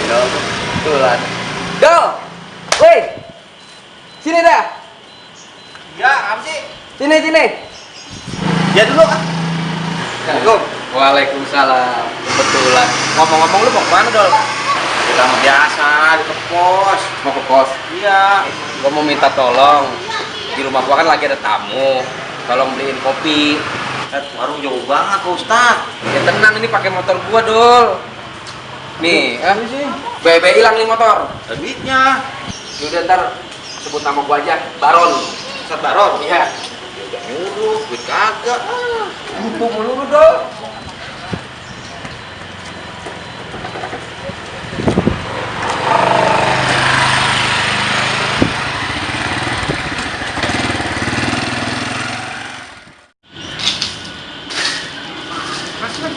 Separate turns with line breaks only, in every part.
Dol, kebetulan. Dol, woi, sini dah.
Ya, apa sih?
Sini.
Ya dulu ah.
Assalamualaikum. Waalaikumsalam. Kebetulan.
Ngomong-ngomong lu mau kemana Dol? Kita mah biasa di ke pos.
Mau ke pos.
Iya.
Gua mau minta tolong. Di rumah gua kan lagi ada tamu. Tolong beliin kopi.
Warung jauh banget Pak Ustadz.
Ya tenang, ini pakai motor gua, Dol. Nih, BB hilang nih motor.
Duitnya.
Yaudah ntar sebut nama gua aja, Baron.
Ustadz Baron.
Iya.
Udah nyuruh, duit kagak.
Empuk mulu lu, Dol.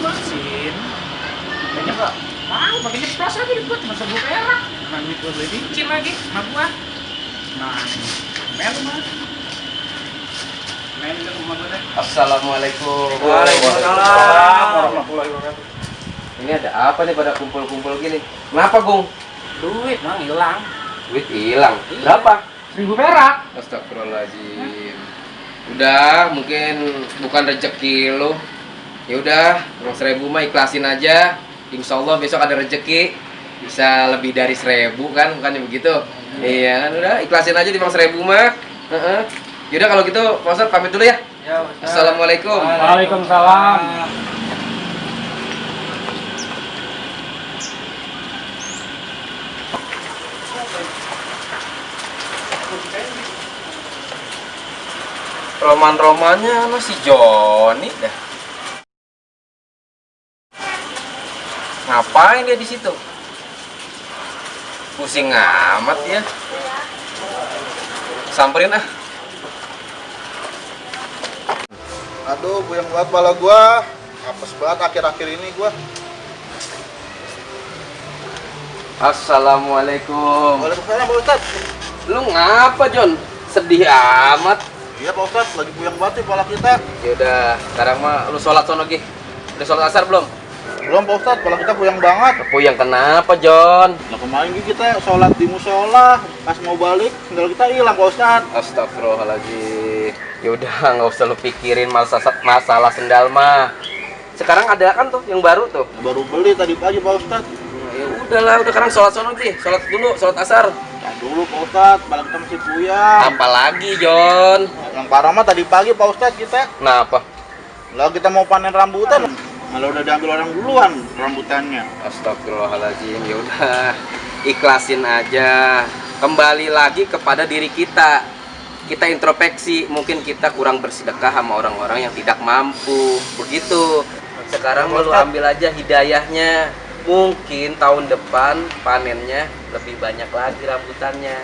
Masin banyak kok mau pakainya plus aja dibuat cuma 1.000 perak nah duit gue beli licin lagi sama gua nah mel mah main ke rumah gue deh.
Assalamualaikum.
Waalaikumsalam warahmatullahi wabarakatuh.
Ini ada apa nih pada kumpul-kumpul gini? Kenapa, Gung?
Duit bang hilang
Duit hilang. Berapa?
1.000 perak.
Astagfirullahaladzim. Udah, mungkin bukan rezeki lo. Ya udah, uang 1.000 mah ikhlasin aja. Insya Allah besok ada rezeki bisa lebih dari 1.000 kan, bukannya begitu? Iya kan, udah ikhlasin aja di uang 1.000 mah. Yaudah kalau gitu, Pak Ustadz pamit dulu ya.
Ya,
Assalamualaikum.
Waalaikumsalam.
Roman-romannya masih Joni dah. Ngapain dia di situ? Pusing amat ya. Samperin ah.
Aduh, buyang banget pala gua. Apes banget akhir-akhir ini gua.
Assalamualaikum.
Waalaikumsalam Pak Ustadz.
Lu ngapa, Jon? Sedih amat.
Iya Pak Ustadz, lagi buyang banget nih pala kita.
Yaudah, sekarang mah lu sholat sono Gi. Udah sholat asar belum?
Belum Pak Ustadz, pala kita buyang banget.
Puyang kenapa, Jon?
Nah kemarin kita sholat di musola, pas mau balik, sendal kita hilang Pak Ustadz.
Astagfirullahaladzim. Yaudah, nggak usah lu pikirin masalah sendal mah. Sekarang ada kan tuh yang baru tuh.
Baru beli tadi pagi Pak Ustadz.
Nah, ya udahlah, udah sekarang sholat sono Gi. Sholat dulu, sholat asar.
Nah dulu Pak Ustadz, pala kita masih buyang.
Apalagi, Jon?
Yang parah mah tadi pagi Pak Ustadz kita.
Kenapa?
Lah kita mau panen rambutan, malah udah diambil orang duluan rambutannya.
Astagfirullahaladzim. Ya udah, ikhlasin aja. Kembali lagi kepada diri kita. Kita introspeksi, mungkin kita kurang bersedekah sama orang-orang yang tidak mampu. Begitu. Sekarang lu ambil aja hidayahnya. Mungkin tahun depan panennya lebih banyak lagi rambutannya.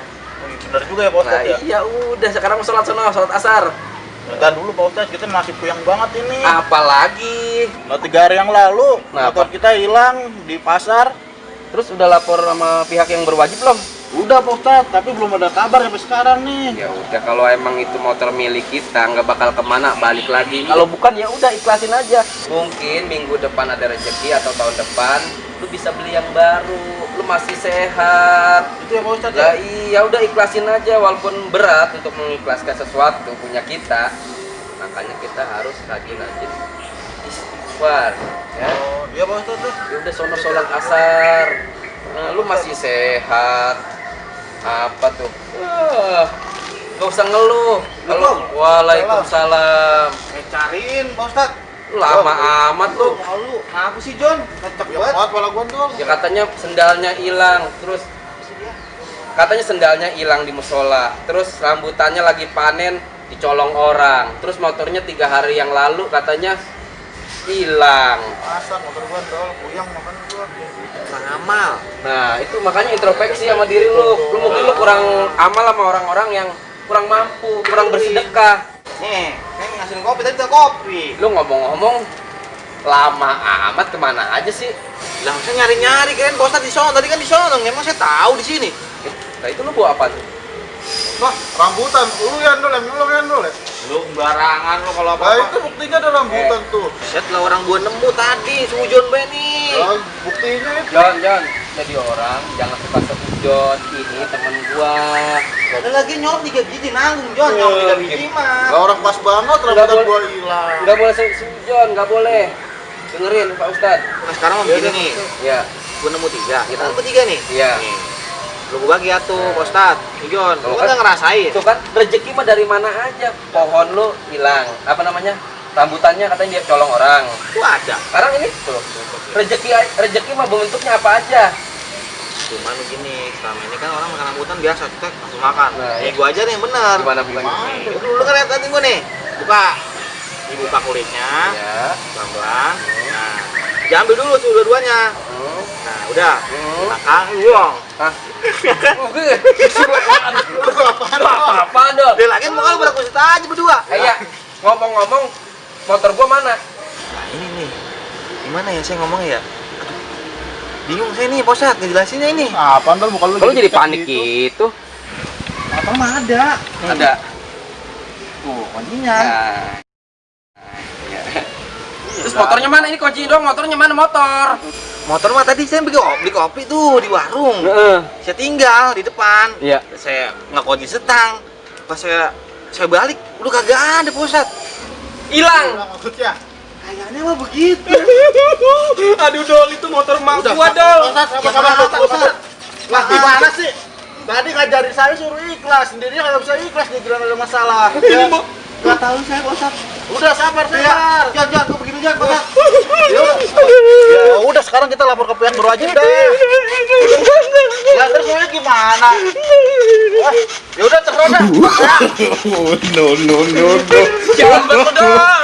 Bener juga ya Pak
Nah,
Ustadz ya.
iya udah sekarang sholat sono, sholat asar.
Bentar dulu Pak Ustadz, kita masih buyang banget ini.
Apalagi?
Nah 3 hari yang lalu,
Kenapa?
motor kita hilang di pasar.
Terus udah lapor sama pihak yang berwajib belum?
Udah Pak Ustadz, tapi belum ada kabar sampai sekarang nih.
Ya udah, kalau emang itu motor milik kita nggak bakal kemana, balik lagi. Kalau bukan ya udah ikhlasin aja. Mungkin minggu depan ada rezeki atau tahun depan lu bisa beli yang baru. Lu masih sehat.
Itu ya Pak Ustadz ya?
Lah iya udah ikhlasin aja, walaupun berat untuk mengikhlaskan sesuatu punya kita. Makanya kita harus rajin-rajin istighfar ya.
Oh iya Pak Ustadz tuh.
Ya udah sono sholat asar. Nah, lu masih sehat. Apa tuh? Gak usah ngeluh. Halo. Waalaikumsalam.
Cariin Pak Ustadz.
Lama amat lu.
Malu. Apa sih John? Kacak banget pala gua dong.
Ya katanya sendalnya hilang. Terus katanya sendalnya hilang di musola. Terus rambutannya lagi panen dicolong orang. Terus motornya 3 hari yang lalu katanya hilang.
Asal motor gua dong, buyang makan gua.
Kurang amal.
Nah, itu makanya introspeksi sama diri lu. Lu mungkin lu kurang amal sama orang-orang yang kurang mampu, kurang bersedekah.
Nih, saya ngasih kopi tadi udah kopi.
Lu ngomong-ngomong lama amat kemana aja sih?
Langsung nyari-nyari keren Pak Ustadz di sono. Tadi kan di sono, emang saya tahu di sini.
Nah itu lu bawa apa tuh?
Wah, rambutan. Lu yang dulu, ya.
Lu barangan lu kalau
Nah
apa-apa.
itu buktinya ada rambutan tuh.
Set lah orang gua nemu tadi, sujon be nih.
Nah, buktinya itu.
Jon, jadi orang, jangan suka seujon. Ini temen gua.
Ada lagi nyolok 3 biji nanggung, Jon. Nyolok 3 biji mah.
Lah orang pas banget rambutan gua hilang.
Nggak boleh seujon, nggak boleh. Dengerin Pak Ustadz.
Nah, sekarang mau begini nih.
Ya,
Gua nemu 3. Kita nemu 3 nih.
iya.
Nih. Lu gua bagi atuh, Pak Ustadz. Nih, Jon. Lu
Lu
kan
kan-
nggak ngerasain.
Itu kan rezeki mah dari mana aja. Pohon lu hilang. Apa namanya? Rambutannya katanya dia colong orang.
Itu ada.
Sekarang ini tuh. Rezeki mah bentuknya apa aja?
Cuman begini, selama ini kan orang makan rambutan biasa, kita langsung makan.
Nah,
Nih,
iya.
gua aja nih yang bener.
Gimana bukannya?
Nih, lu kan lihat tadi gua nih. Buka. Dibuka kulitnya,
Ya.
pelan-pelan. Nah, diambil dulu tuh dua-duanya.
Hmm.
Nah, udah.
Hmm.
Makan, buang.
Hah? Apa dong?
Dia lagi mau kalau berkusit aja berdua.
Ya, ngomong-ngomong, motor gua mana?
Nah, ini nih. Gimana ya saya ngomong ya? Aduh, bingung saya nih, Posat, ngejelasinnya ini.
Apaan dong muka lu
Kalau jadi
dicat
panik gitu.
Apa mah ada?
Ada.
Tuh, kuncinya.
Nah. Ya. Terus motornya mana? Ini kunci dong. Motornya mana motor?
Motor mah tadi saya beli kopi tuh di warung.
Heeh.
Saya tinggal di depan.
Iya.
Saya nggak kunci setang. Pas saya balik, udah kagak ada, Posat.
Hilang.
maksudnya.
Kayaknya mah begitu.
Aduh dol, itu motor mak
Udah,
gua dol.
Ustaz. Lah gimana sih? Tadi ngajarin saya suruh ikhlas, sendirinya nggak bisa ikhlas nih kira ada masalah.
Ini mau
Gak tahu saya, Posat.
Udah sabar.
Jangan, kok begini jangan, Posat.
Ya udah sekarang kita lapor ke pihak berwajib deh. Ya terus saya gimana? Ya udah terserah dah.
jangan betul dong.